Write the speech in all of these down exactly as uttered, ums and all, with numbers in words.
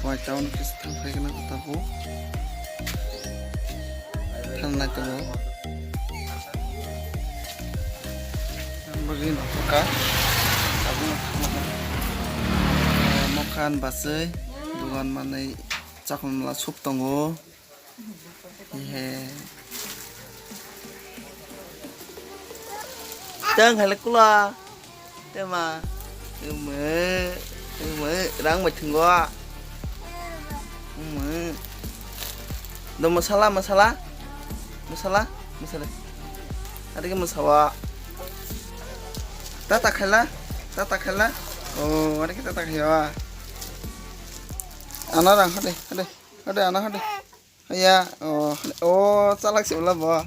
Wai town kis thang phai kana kota bo. Thang nai tongo. Bagwi no ka. Abo no thang nai. Mokhan basai. Dugan manai chakmala sup tongo. Ihe. Tang halak kula. Tema. Eme. Eme. Rang mai thungwa. Eme. Do masala, masala. Masala. Masala. Ada ke masawa. Tata khala. Tata khala. Oh, ada ke tata khala. Ana rang hade. Hade. Hade, ana hade. Ya, oh, oh, chalak se wala bo.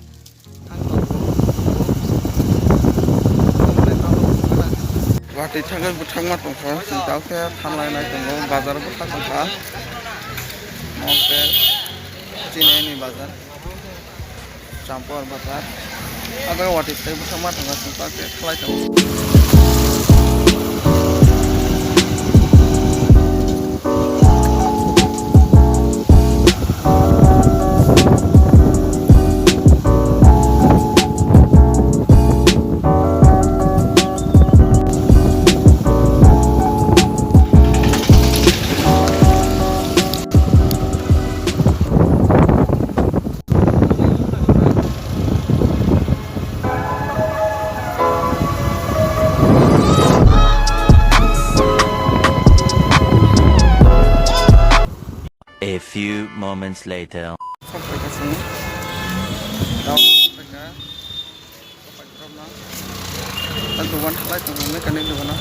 Watwi thangwi bwthangma tongkha, chwng tao khe thanglai nai tongo, bazar bwkha tongkha. Mo khe chini ni bazar, Champor bazar. Abo watwi thai bwthangma tongkha, chwng tao khe khlai tongo. A few moments later. Dogan halai tongo mechanic dogan o.